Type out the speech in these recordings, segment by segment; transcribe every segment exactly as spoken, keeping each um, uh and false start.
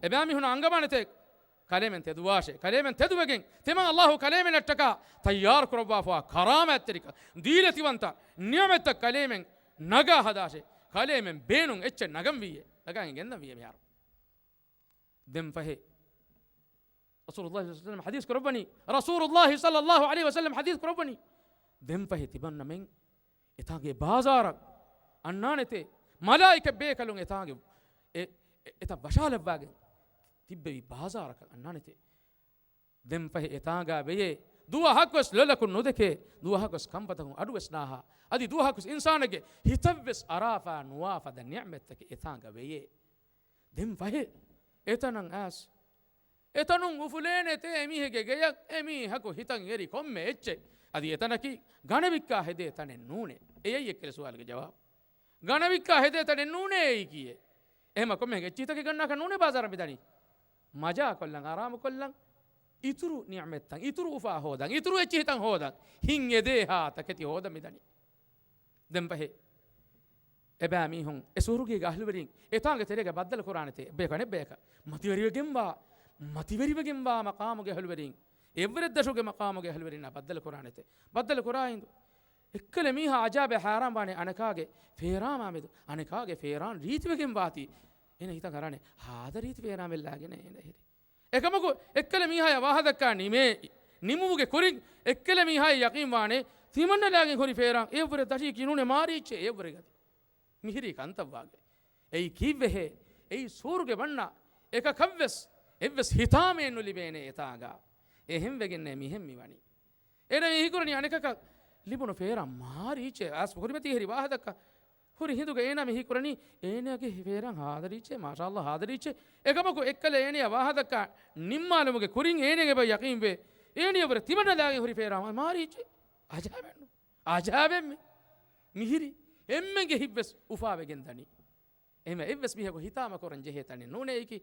އެބައިމީހުން އަންގަވާނެތޭ ކަލޭމެން ތެދުވާށޭ. ކަލޭމެން ތެދުވެގެން ތިމަން އައްލާހު ކަލޭމެންނަށްޓަކާ ތައްޔާރު ކުރައްވާފަވާ ކަރާމާތްތެރިކަން، ދީލަތިވަންތަ ނިޢުމަތްތައް ކަލޭމެން ނަގާ ހަދާށޭ. ކަލޭމެން ބޭނުން އެއްޗެއް ނަގަންވީއޭ. ނަގާގެން ގެންދަންވީއޭ މިހާރު. ދެން ފަހެ ރަސޫލުﷲ ޞައްލަﷲ ޢަލައިހި ވަސައްލަމަ ޙަދީޘް ކުރައްވަނީ، ރަސޫލުﷲ ޞައްލަﷲ ޢަލައިހި ވަސައްލަމަ ޙަދީޘް ކުރައްވަނީ، ދެން ފަހެ ތިމަންނަމެން އެތާނގެ ބާޒާރަށް އަންނާނެތޭ، މަލާއިކަ ބޭކަލުން އެތާނގެ އެ، އެ، އެތައް ވަށާލައްވާގެން ތިއްބެވި ބާޒާރަކަށް އަންނާނެތޭ. ދެން ފަހެ އެތާނގާ ވެޔޭ، ދުވަހަކުވެސް ލޮލަކުން ނުދެކޭ، ދުވަހަކުވެސް ކަންފަތަކުން އަޑުވެސް ނާހާ، އަދި ދުވަހަކުވެސް އިންސާނެއްގެ ހިތަށްވެސް އަރާފާ ނުވާ ފަދަ ނިޢުމަތްތަކެއް އެތާނގަ ވެޔޭ. ދެން ފަހެ އެތަނަށް އައިސް، އެތަނުން އުފުލޭނެތޭ އެމީހެއްގެ ގެޔަށް، އެމީހަކު ހިތަށް އެރި ކޮންމެ އެއްޗެއް. އަދި އެތަނަކީ ގަނެވިއްކާ ހެދޭ ތަނެއް ނޫނޭ. އެއީ އެއްކަލަ ސުވާލުގެ ޖަވާބު. ގަނެވިއްކާ ހެދޭ ތަނެއް ނޫނޭ އެއީކީއެއް. އެހެމަ ކޮންމެހެން އެއްޗިހިތަކެއް ގަންނާކަށް ނޫނޭ ބާޒާރަށް މިދަނީ. މަޖާކޮށްލަން، އަރާމުކޮށްލަން، އިތުރު ނިޢުމަތްތައް، އިތުރު އުފާ ހޯދަން، އިތުރު އެއްޗިހިތައް ހޯދަން، ހިތް އެދޭހާ ތަކެތި ހޯދަން މިދަނީ. ދެން ފަހެ އެބައިމީހުން އެ ސުވަރުގޭގެ އަހްލުވެރީން އެތާނގެ ތެރޭގަ ބައްދަލު ކުރާނެތޭ، އެއްބަޔަކު އަނެއްބަޔަކަށް މަތިވެރިވެގެންވާ، މަތިވެރިވެގެންވާ މަޤާމުގެ އަހްލުވެރީން، އެއްވަރެއްދަށުގެ މަޤާމުގެ އަހްލުވެރިންނާ ބައްދަލު ކުރާނެތޭ. ބައްދަލު ކުރާ ހިނދު އެއްކަލަ މީހާ އަޖާބެ ހައިރާން ވާނެ އަނެކާގެ ފޭރާމާ މެދު، އަނެކާގެ ފޭރާން ރީތިވެގެން ވާތީ. އޭނަ ހިތަށް އަރާނެ ހާދަ ރީތި ފޭރާމެއް ލާގެނޭ އޭނަ އެހެރީ. އެކަމަކު އެއްކަލަ މީހާޔަށް ވާހަކަ ދައްކާ ނިމޭ، ނިމުމުގެ ކުރިން އެއްކަލަ މީހާޔަށް ޔަޤީން ވާނެ، ތިމަންނަ ލާގެން ހުރި ފޭރާން އެއަށްވުރެ ދަށީ ކިނޫނެ މާރީއްޗޭ އެއަށްވުރެ ގަދި. މިހިރީ ކަންތައްވާގެ. އެއީ ކީއްވެހޭ؟ އެއީ ސުވަރުގެ ވަންނަ އެކަކަށްވެސް އެއްވެސް ހިތާމައެއް ނުލިބޭނެ އެތާގަ. އެހެންވެގެންނޭ މިހެން މިވަނީ. އޭނަ މި ހީކުރަނީ އަނެކަކަށް ލިބުނު ފޭރާން މާރީއްޗޭ. އަސް ކުރިމަތީ ހެރި ވާހަކަ ދައްކާ. ހުރި ހިނދުގަ އޭނާ މި ހީކުރަނީ އޭނާގެ ފޭރާން ހާދަ ރީއްޗޭ، މާޝާﷲ ހާދަ ރީއްޗޭ. އެކަމަކު އެއްކަލަ އޭނަޔަށް ވާހަކަ ދައްކާ ނިންމާލުމުގެ ކުރިން އޭނަޔަށް އެބަ ޔަޤީންވޭ، އޭނަޔަށްވުރެ ތިމަންނަ ލާގެން ހުރި ފޭރާން މާރީއްޗޭ. އަޖާބެއްނު. އަޖާބެއްމެ. މިހިރީ އެންމެންގެ ހިތްވެސް އުފާވެގެން ދަނީ. އެހެންވެ އެއްވެސް މީހަކު ހިތާމަ ކުރަން ޖެހޭ ތަނެއް ނޫނޭ އެއީކީ.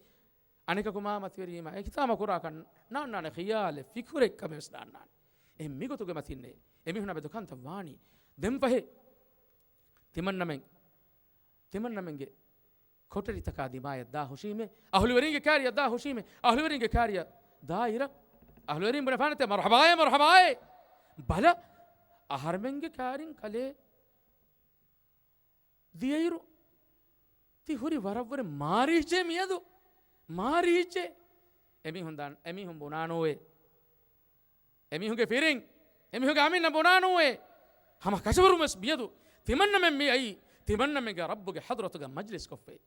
އަނެކަކު މާ މަތިވެރީމާ އެ ހިތާމަ ކުރާކަށް ނާންނާނެ ޚިޔާލެއް ފިކުރެއް ކަމެއް ވެސް ނާންނާނެ. އެހެން މިގޮތުގެ މަތިންނޭ އެމީހުންނާ މެދު ކަންތައް ވާނީ. ދެން ފަހެ ތިމަންނަމެން، ތިމަންނަމެންގެ ކޮޓަރިތަކާ ދިމާޔަށް ދާ ހުށީމޭ، އަހުލުވެރިންގެ ކާރިއަށް ދާ ހުށީމޭ، އަހުލުވެރިންގެ ކާރިއަށް ދާއިރަށް އަހުލުވެރިން ބުނެފާނެތޭ މަރުޙަބާއޭ، މަރުޙަބާއޭ. ބަލަ، އަހަރުމެންގެ ކާރިން ކަލޭ ދިޔައިރު ތި ހުރި ވަރަށްވުރެ މާރީއްޗޭ މިއަދު. މާރީއްޗޭ. އެމީހުން ދާން، އެމީހުން ބުނާނޫވޭ. އެމީހުންގެ ފިރިން، އެމީހުންގެ އަމިއްލަ ބުނާނޫވޭ. ހަމަ ކަށަވަރުން ވެސް މިއަދު ތިމަންނަމެން މި އައީ، ތިމަންނަމެންގެ ރައްބުގެ ޙަޟްރަތުގަ މަޖްލިސް ކޮށްފައި.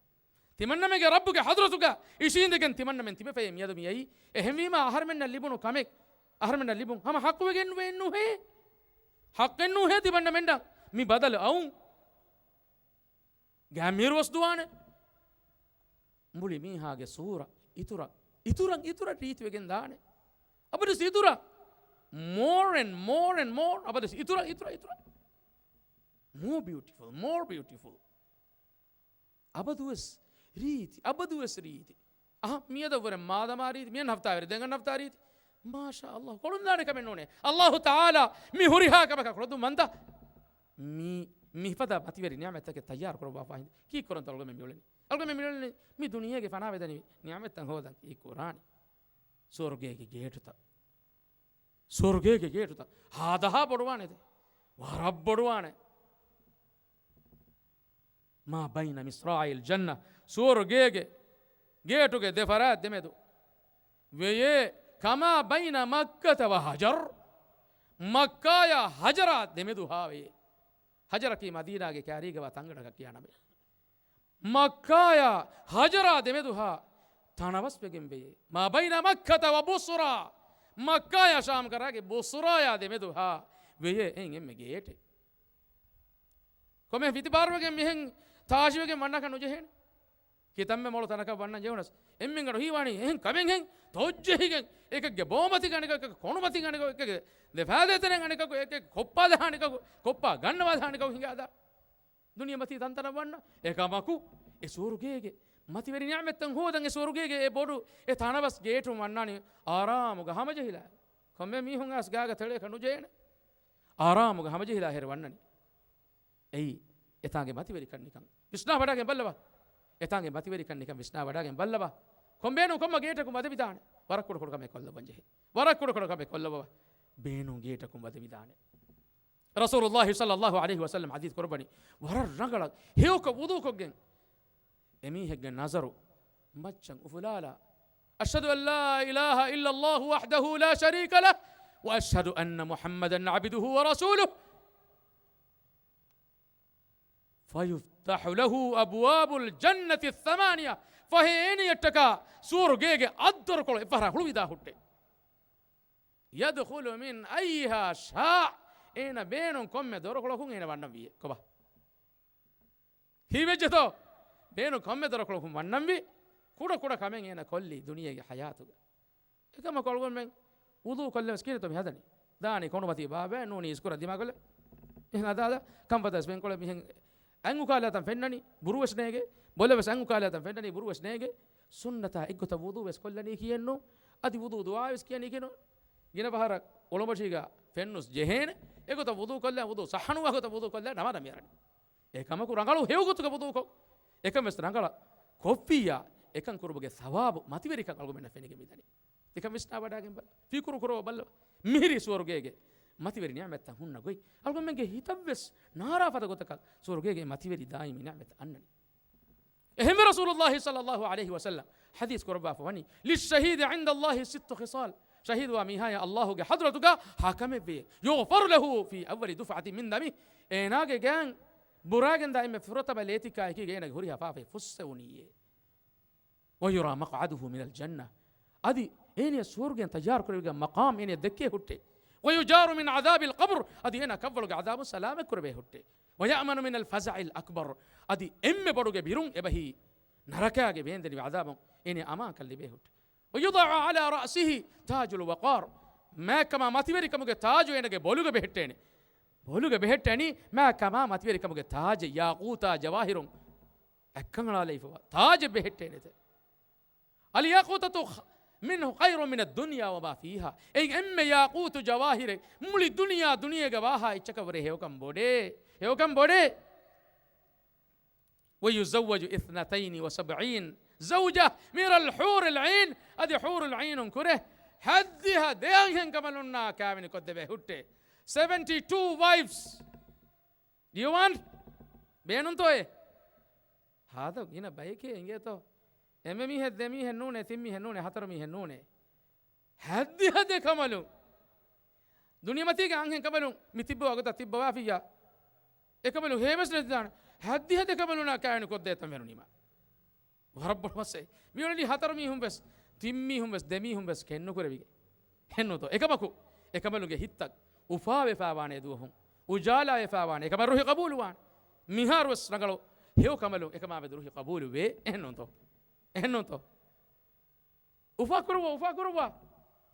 ތިމަންނަމެންގެ ރައްބުގެ ޙަޟްރަތުގަ އިށީނދެގެން ތިމަންނަމެން ތިބެފައި މިއަދު މި އައީ. އެހެންވީމާ އަހަރުމެންނަށް ލިބުނު ކަމެއް، އަހަރުމެންނަށް ލިބުން ހަމަ ޙައްޤުވެގެން ނުވޭ ނުހޭ. ޙައްޤެއް ނުހޭ ތިމަންނަމެންނަށް މި ބަދަލު އައުން. ގާތް މީރުވަސް ދުވާނެ. މުޅި މީހާގެ ސޫރަ އިތުރަށް، އިތުރަށް، އިތުރަށް ރީތިވެގެން ދާނެ. އަބަދުވެސް އިތުރަށް. More and more and more. އަބަދުވެސް އިތުރަށް، އިތުރަށް، އިތުރަށް. More beautiful, more beautiful. އަބަދުވެސް ރީތި، އަބަދުވެސް ރީތި. އަހަ، މިއަދަށްވުރެ މާދަމާ ރީތި، މިއަންނަ ހަފްތާވެރި، ދެން އަންނަ ހަފްތާ ރީތި. މާޝާ ﷲ، ކޮޅުންދާނެ ކަމެއް ނޫނޭ. ﷲ ތަޢާލާ މި ހުރިހާ ކަމަކަށް ކުޅަދުން ވަންތަ؟ މި، މިފަދަ މަތިވެރި ނިޢުމަތްތަކެއް ތައްޔާރު ކުރައްވާފާ ހިނދު. ކީއްކުރަންތަ އަޅުގަމެން މިއުޅެނީ؟ އަޅުގަމެން މިއުޅެނީ މި ދުނިޔޭގެ ފަނާވެދަނިވި ނިޢުމަތްތައް ހޯދަން ކީއްކުރާނީ؟ ސުވަރުގޭގެ ގޭޓުތައް. ސުވަރުގޭގެ ގޭޓުތައް ހާދަހާ ބޮޑުވާނެތެ. ވަރަށް ބޮޑުވާނެ. މާ ބައިނަ މިޞްރާޢައިލް ޖަންނަ، ސުވަރުގޭގެ ގޭޓުގެ ދެ ފަރާތް ދެމެދު ވެޔޭ، ކަމާ ބައިނަ މައްކަތަ ވަ ހަޖަރް، މައްކާޔާ ހަޖަރާ ދެމެދު ހާވެޔޭ. ހަޖަރަކީ މަދީނާގެ ކާރީގަވާ ތަންގަނޑަކަށް ކިޔާ ނަމެއް. މައްކާޔާ ހަޖަރާ ދެމެދުހާ ތަނަވަސްވެގެން ވެޔޭ. މާ ބައިނަ މައްކަތަ ވަ ބުޞްރާ، މައްކާޔާ ޝާމް ކަރާގެ ބުޞްރާޔާ ދެމެދުހާ ވެޔޭ އެއިން އެންމެ ގޭޓެއް. ކޮމެ ފިތިބާރުވެގެން މިހެން ތާށިވެގެން ވަންނަކަށް ނުޖެހޭނެ. ކިތަންމެ މޮޅު ތަނަކަށް ވަންނަން ޖެހުނަސް، އެންމެން އަޑު ހީވާނީ އެހެން ކަމެއްހެން ތޯއްޖެހިގެން، އެކެއްގެ ބޯމަތިގަ އަނެކަކު، އެކެއްގެ ކޮނޑުމަތިގަ އަނެކަކު، އެކެއްގެ ދެފާދޭތެރެން އަނެކަކު، އެކެއް ކޮއްޕާ ދަހާ އަނެކަކު، ކޮއްޕާ ގަންނަވާ ދަހާ އަނެކަކު ހިނގާދާ. ދުނިޔެމަތީ ތަންތަނަށް ވަންނަ. އެކަމަކު، އެ ސުވަރުގޭގެ މަތިވެރި ނިޢުމަތްތައް ހޯދަން އެ ސުވަރުގޭގެ އެ ބޮޑު އެ ތަނަވަސް ގޭޓުން ވަންނާނީ އާރާމުގަ ހަމަޖެހިލާ. ކޮންމެ މީހުން އައިސް ގާގަ ތެޅޭކަށް ނުޖެހޭނެ. އާރާމުގަ ހަމަޖެހިލާ ހެރެ ވަންނަނީ. އެއީ، އެތާނގެ މަތިވެރިކަން ނިކަން ވިސްނާ ވަޑާގެން ބައްލަވާ. އެތާނގެ މަތިވެރިކަން ނިކަން ވިސްނާ ވަޑާގެން ބައްލަވާ. ކޮން ބޭނުން ކޮންމެ ގޭޓަކުން ވަދެވިދާނެ. ވަރަށް ކުޑަ ކުޑަ ކަމެއް ކޮށްލައްވަން ޖެހޭ. ވަރަށް ކުޑަ ކުޑަ ކަމެއް ކޮށްލައްވަވާ. ބޭނުން ގޭޓަކުން ވަދެވިދާނެ. ރަސޫލުﷲ ޞައްލަﷲ ޢަލައިހި ވަސައްލަމަ ޙަދީޘް ކުރައްވަނީ، ވަރަށް ރަނގަޅަށް ހެޔޮކޮށް ވުޟޫ ކޮށްގެން، އެމީހެއްގެ ނަޒަރު މައްޗަށް އުފުލާލާ، أشهد أن لا إله إلا الله وحده لا شريك له، وأشهد أن محمدا عبده ورسوله، فيفتح له أبواب الجنة الثمانية، ފަހެ އޭނިއަށްޓަކާ ސުވަރުގޭގެ އަށްދޮރުކޮޅު އެއްފަހަރާ ހުޅުވިދާ ހުއްޓޭ. يدخل من أيها شاء، އޭނަ ބޭނުން ކޮންމެ ދޮރުކޮޅަކުން އޭނަ ވަންނަންވީ. ކޮބާ؟ ހީވެއްޖެތޯ؟ ބޭނުން ކޮންމެ ދޮރުކޮޅަކުން ވަންނަންވީ. ކުޑަ ކުޑަ ކަމެއް އޭނަ ކޮށްލީ ދުނިޔޭގެ ޙަޔާތުގަ. އެކަމަކު އަޅުގަނޑުމެން ވުޟޫ ކޮށްލެވެސް ކިހިނެއްތޯ މި ހަދަނީ؟ ދާނީ ކޮނޑުމަތީ ބާބައެއް ނޫނީ އިސްކުރަން ދިމާކޮށްލެ. އެހެން އަދާދާ ކަންފަތަސް ފެންކޮޅެއް މިހެން އަތްއުކާލާތަން ފެންނަނީ ބުރުވެސް ނޭގެ، ބޮލަވެސް އަތްއުކާލާތަން ފެންނަނީ ބުރުވެސް ނޭގެ. ސުންނަތާ އެއްގޮތަށް ވުޟޫވެސް ކޮށްލަނީ ކިޔެއްނު. އަދި ވުޟޫ ދުޢާވެސް ކިޔަނީ ކިޔެއްނު. ގިނަ ފަހަރަށް އޮޅުމަށީގަ ފެންނުސް ޖެހޭނެ. އެގޮތަށް ވުޟޫ ކޮށްލާ، ވުޟޫ ޞައްޙަނުވާ ގޮތަށް ވުޟޫ ކޮށްލާ ނަމާދަށް މިއަރަނީ. އެކަމަކު ރަނގަޅު ހެޔޮގޮތުގަ ވުޟޫކޮށް، އެކަން ވެސް ރަނގަޅަށް ކޮށްފިއްޔާ، އެކަން ކުރުމުގެ ސަވާބު މަތިވެރިކަން އަޅުގަނޑުމެންނަށް ފެނިގެން މިދަނީ. އެކަން ވިސްނާ ވަޑާގެން ބަލަ. ފިކުރު ކުރަވަ ބަލަ. މިހިރީ ސުވަރުގޭގެ މަތިވެރި ނިޢުމަތްތައް ހުންނަ ގޮތް. އަޅުގަނޑުމެންގެ ހިތަށްވެސް ނާރާ ފަދަ ގޮތަކަށް ސުވަރުގޭގެ މަތިވެރި ދާއިމީ ނިޢުމަތްތައް އަންނަނީ. އެހެންވެ ރަސޫލުﷲ ޞައްލަﷲ ޢަލައިހި ވަސައްލަމަ ޙަދީޘް ކުރައްވާފަ ވަނީ، للشهيد عند الله ست خصال، ޝަހީދުވާ މީހާޔަށް ﷲގެ ޙަޟްރަތުގަ ހަ ކަމެއްވޭ، يغفر له في أول دفعة من دمه، އޭނާގެ ގަޔަށް ބުރާގެން ދާއިމް ފުރަތަމަ ލޭތިއްކާ އެކީގަ އޭނާގެ ހުރިހާ ފާފައެއް ފުއްސެވުނީއޭ. ويرى مقعده من الجنة، އަދި އޭނިޔަށް ސުވަރުގެއިން ތައްޔާރު ކުރެވިގެން މަޤާމް އޭނިޔަށް ދެއްކޭ ހުއްޓޭ. ويجار من عذاب القبر، އަދި އޭނާ ކަށްވަޅުގެ ޢަޛާބުން ސަލާމަތް ކުރެވޭ ހުއްޓޭ. ويأمن من الفزع الأكبر، އަދި އެންމެ ބޮޑުގެ ބިރުން އެބަހީ ނަރަކާގެ ވޭންދެނިވި ޢަޛާބުން އޭނި އަމާންކަން ލިބޭ ހުއްޓޭ. ويوضع على رأسه تاج الوقار، މާތްކަމާ މަތިވެރިކަމުގެ ތާޖު އޭނަގެ ބޮލުގަ ބެހެއްޓޭނެ. ބޮލުގަ ބެހެއްޓެނީ މާތްކަމާ މަތިވެރިކަމުގެ ތާޖެއް، ޔާޤޫތާ ޖަވާހިރުން އަތްކަނގަޅާލައިފަވާ ތާޖެއް ބެހެއްޓޭނެތެ. الياقوتة خ-، منه خير من الدنيا وما فيها. އެއީ އެންމެ ޔާޤޫތު ޖަވާހިރެއް މުޅި ދުނިޔާ، ދުނިޔޭގަ ވާހާ އެއްޗަކަށް ވުރެ ހެޔޮކަން ބޮޑޭ، ހެޔޮކަން ބޮޑޭ. ويزوج اثنتين وسبعين زوجة من الحور العين، އަދި ޙޫރުލް ޢައިނުން ކުރެ ހައްދިހަ ދެ އަންހެން ކަނބަލުންނާ ކާވެނި ކޮށްދެވޭ ހުއްޓޭ. Seventy two wives. Do you want؟ ބޭނުންތޯއޭ؟ ހާދަ ގިނަ ބަޔެކޭ އިނގޭތޯ. އެންމެ މީހެއް، ދެ މީހެއް ނޫނޭ، ތިން މީހެއް ނޫނޭ، ހަތަރު މީހެއް ނޫނޭ. ހައްދިހަ ދެ ކަނބަލުން. ދުނިޔެމަތީގެ އަންހެން ކަނބަލުން މި ތިއްބަވާ ގޮތަށް ތިއްބަވާފިއްޔާ، އެކަނބަލުން ހޭވެސް ނެތިދާނެ. ހައްދިހަ ދެ ކަނބަލުންނާ ކާވެނި ކޮށްދޭތަން ވެނުނީމާ. ވަރަށް ބޮޑު މައްސަލައެއް. މިއުޅެނީ ހަތަރު މީހުން ވެސް، ތިން މީހުން ވެސް، ދެ މީހުން ވެސް ކެއްނުކުރެވިގެން. ހެންނޫތޯ؟ އެކަމަކު، އެކަނބަލުންގެ ހިތްތައް އުފާވެފާވާނެ ދުވަހުން، އުޖާލާވެފާވާނެ. އެކަމަށް ރުހި ޤަބޫލުވާނެ. މިހާރު ވެސް ރަނގަޅު ހެޔޮ ކަނބަލުން އެކަމާ މެދު ރުހި ޤަބޫލުވޭ. އެހެންނޫންތޯ؟ އެހެންނޫންތޯ؟ އުފާކުރުވާ، އުފާކުރުވާ.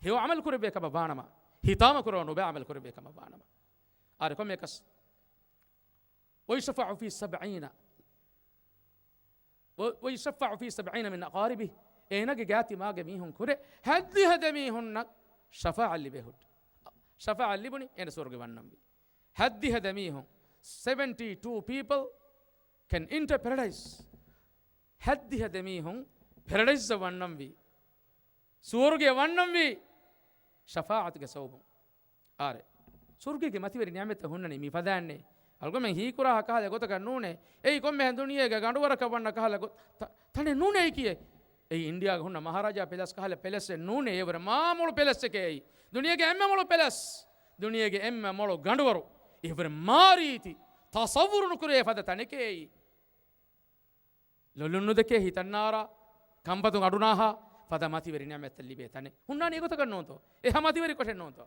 ހެޔޮ ޢަމަލު ކުރެއްވޭ ކަމަށް ވާނަމަ، ހިތާމަ ކުރުވާ ނުބައި ޢަމަލު ކުރެއްވޭ ކަމަށް ވާނަމަ. އާރެ ކޮންމެއަކަސް. ويشفع في سبعين. و-، ويشفع في سبعين من أقاربه. އޭނަގެ ގާތި މާގެ މީހުން ކުރެ ހައްދިހަ ދެ މީހުންނަށް ޝަފާޢަތް ލިބޭ ހުއްޓު. ޝަފާޢަތް ލިބުނީ އޭނަ ސުވަރުގެ ވަންނަންވީ. ހައްދިހަ ދެ މީހުން، seventy two people can enter paradise. ހައްދިހަ ދެ މީހުން ޕެރަޑައިސް ވަންނަންވީ. ސުވަރުގެ ވަންނަންވީ ޝަފާޢަތުގެ ސަބަބުން. އާރެ. ސުވަރުގޭގެ މަތިވެރި ނިޢުމަތްތައް ހުންނަނީ މި ފަދައިންނޭ. އަޅުގަމެން ހީކުރާ ކަހަލަ ގޮތަކަށް ނޫނޭ. އެއީ ކޮންމެހެން ދުނިޔޭގަ ގަނޑުވަރަކަށް ވަންނަ ކަހަލަ ގޮ-، ތަ-، ތަނެއް ނޫނޭ އެކިއެއް. އެއީ އިންޑިއާގަ ހުންނަ މަހާރާޖާ ޕެލަސް ކަހަލަ ޕެލަސްއެއް ނޫނޭ. އެވަރަށް މާ މޮޅު ޕެލަސްއެކޭ އެއީ. ދުނިޔޭގެ އެންމެ މޮޅު ޕެލަސް. ދުނިޔޭގެ އެންމެ މޮޅު ގަނޑުވަރު. އެވަރަށް މާ ރީތި ތަޞައްވުރު ނުކުރޭ ފަދަ ތަނެކޭ އެއީ. ލޮލުން ނުދެކޭ ހިތަށް ނާރާ، ކަންފަތުން އަޑުނާހާ، ފަދަ މަތިވެރި ނިޢުމަތްތައް ލިބޭ ތަނެއް. ހުންނާނީ އެގޮތަކަށް ނޫންތޯ؟ އެހާ މަތިވެރި ކޮށެއް ނޫންތޯ؟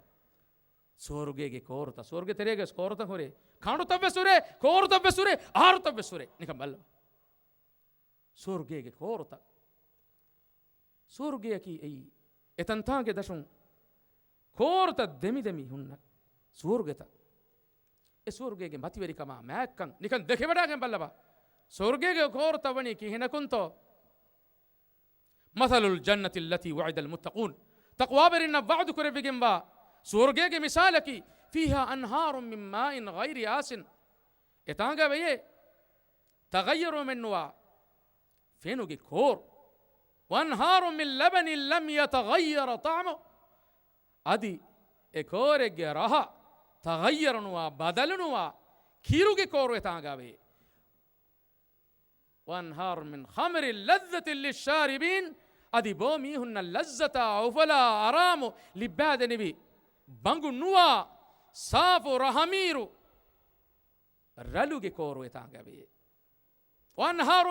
ސުވަރުގޭގެ ކޯރުތައް، ސުވަރުގެ ތެރޭގަ ވެސް ކޯރުތައް ހުރޭ. ކާނޑުތައް ވެސް ހުރޭ، ކޯރުތައް ވެސް ހުރޭ، އާރުތައް ވެސް ހުރޭ. ނިކަން ބައްލަވާ. ސުވަރުގޭގެ ކޯރުތައް. ސުވަރުގެއަކީ އެއީ އެތަންތާނގެ ދަށުން ކޯރުތައް ދެމިދެމި ހުންނަ ސުވަރުގެތައް. އެ ސުވަރުގޭގެ މަތިވެރިކަމާ މާތްކަން ނިކަން ދެކެވަޑާގެން ބައްލަވާ. ސުވަރުގޭގެ ކޯރުތައް ވަނީ ކިހިނަކުންތޯ؟ مثل الجنة التي وعد المتقون. ތަޤްވާވެރިންނަށް ވަޢުދު ކުރެއްވިގެންވާ ސުވަރުގޭގެ މިސާލަކީ، فيها أنهار من ماء غير آسن. އެތާނގަ ވެޔޭ ތަޣައްޔަރުވުމެއްނުވާ ފެނުގެ ކޯރު. وأنهار من لبن لم يتغير طعمه. އަދި އެ ކޯރެއްގެ ރަހަ ތަޣައްޔަރު ނުވާ، ބަދަލު ނުވާ، ކިރުގެ ކޯރުވެތާނގާވޭ. وأنهار من خمر لذة للشاربين. އަދި ބޯ މީހުންނަށް ލައްޒަތާ އުފަލާ އަރާމު ލިއްބާދެނިވި ބަނގު ނުވާ ސާފު ރަހަމީރު ރަލުގެ ކޯރުވެތާނގާވޭ. وأنهار